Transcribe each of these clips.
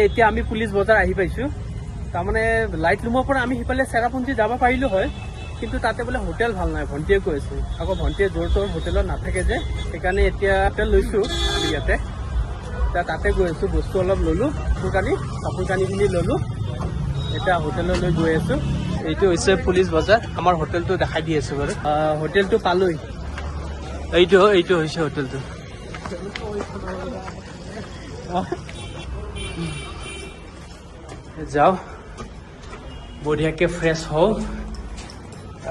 এতিয়া আমি পুলিচ বজাৰ আহি পাইছোঁ। তাৰমানে লাইটলুমৰ পৰা আমি সিফালে চেৰাপুঞ্জী যাব পাৰিলোঁ হয়, কিন্তু তাতে বোলে হোটেল ভাল নাই, ভণ্টিয়ে কৈ আছে। আকৌ ভণ্টিয়ে য'ৰ ত'ৰ হোটেলত নাথাকে যে, সেইকাৰণে এতিয়া হোটেল লৈছোঁ আমি ইয়াতে। এতিয়া তাতে গৈ আছোঁ, বস্তু অলপ ল'লোঁ, কাপোৰ কানিখিনি ল'লোঁ, এতিয়া হোটেললৈ গৈ আছোঁ। এইটো হৈছে পুলিচ বজাৰ, আমাৰ হোটেলটো দেখাই দি আছোঁ বাৰু। হোটেলটো পালোই, এইটো হৈছে হোটেলটো। যাওঁ বঢ়িয়াকৈ ফ্ৰেছ হওঁ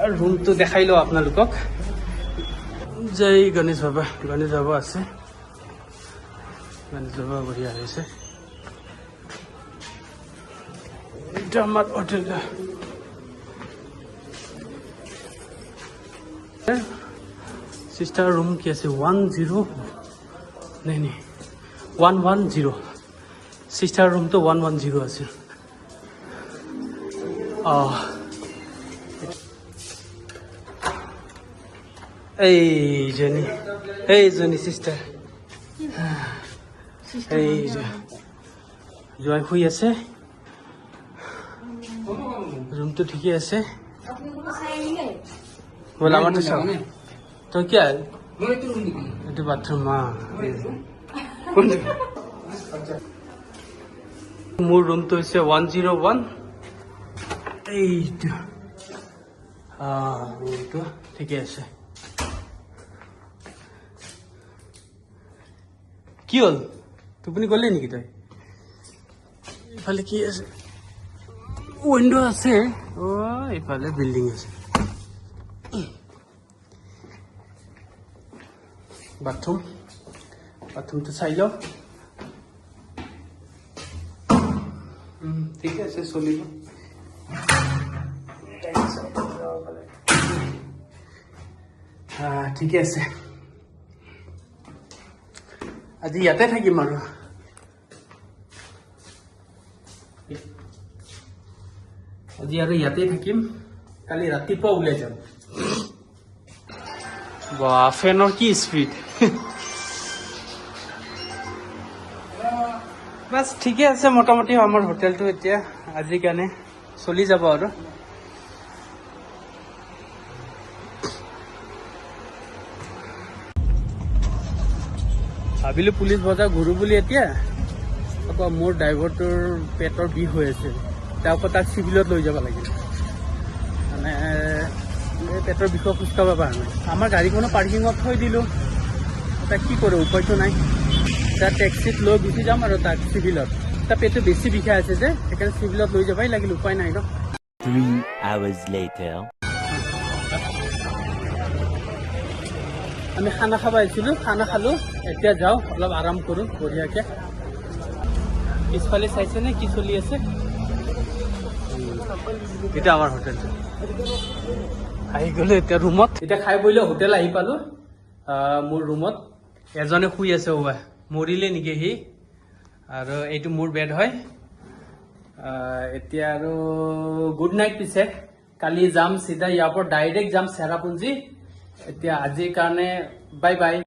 আৰু ৰুমটো দেখাই লওঁ আপোনালোকক। জয় গণেশ বাবা, গণেশ বাবা আছে, গণেশ বাবা বঢ়িয়া হৈছে। এইটো আমাৰ হোটেল। চিষ্টাৰ ৰুম কি আছে? 10 নাই নাই 110। চিষ্টাৰ ৰুমটো 110 আছিল। এইজনী, এইজনী চিষ্টাৰ, এই জোঁৱাই শুই আছে। ৰুমটো ঠিকে আছে। ব'ল আমাৰটো চাওঁ। তই কি এইটো বাথৰুম? কোনটো? মোৰ ৰুমটো হৈছে 101। এইটো ৰুমটো ঠিকে আছে। কি হ'ল, টোপনি গ'লি নেকি তই? এইফালে কি আছে? উইণ্ড' আছে। অ' এইফালে বিল্ডিং আছে। বাথৰুম, বাথৰুমটো চাই লওঁ। ঠিকে আছে, চলিব। ঠিকে আছে, আজি ইয়াতে থাকিম আৰু। আজি আৰু ইয়াতে থাকিম, কালি ৰাতিপুৱা ওলাই যাম। বা ফেনৰ কি স্পীড! বাছ ঠিকে আছে মোটামুটি আমাৰ হোটেলটো এতিয়া আজিৰ কাৰণে চলি যাব আৰু। ভাবিলোঁ পুলিচ বজাৰ ঘূৰো বুলি, এতিয়া আকৌ মোৰ ড্ৰাইভাৰটোৰ পেটৰ বিষ হৈ আছে, তেওঁ আকৌ তাক চিভিলত লৈ যাব লাগিল। মানে পেটৰ বিষত খোজ কাঢ়িব পৰা নাই। আমাৰ গাড়ীখনো পাৰ্কিঙত থৈ দিলোঁ, এতিয়া কি কৰোঁ উপায়টো নাই। এতিয়া টেক্সিত লৈ গুচি যাম আৰু তাক চিভিলত। তাৰ পেটটো বেছি বিষাই আছে যে, সেইকাৰণে চিভিলত লৈ যাবই লাগিল, উপায় নাই ন। 3 hours later. আমি খানা খাব আহিছিলোঁ, খানা খালোঁ, এতিয়া যাওঁ অলপ আৰাম কৰোঁ বঢ়িয়াকৈ। পিছফালে চাইছেনে কি চলি আছে? এতিয়া আমাৰ হোটেলটো আহি গ'লো এতিয়া ৰুমত। এতিয়া খাই বৈ লৈ হোটেল আহি পালোঁ। মোৰ ৰুমত এজনে শুই আছে, অ' মৰিলে নেকি সি? আৰু এইটো মোৰ বেড হয়। এতিয়া আৰু গুড নাইট। পিছে কালি যাম চিধা ইয়াৰ পৰা ডাইৰেক্ট যাম চেৰাপুঞ্জী। এতিয়া আজিৰ কাৰণে বাই বাই।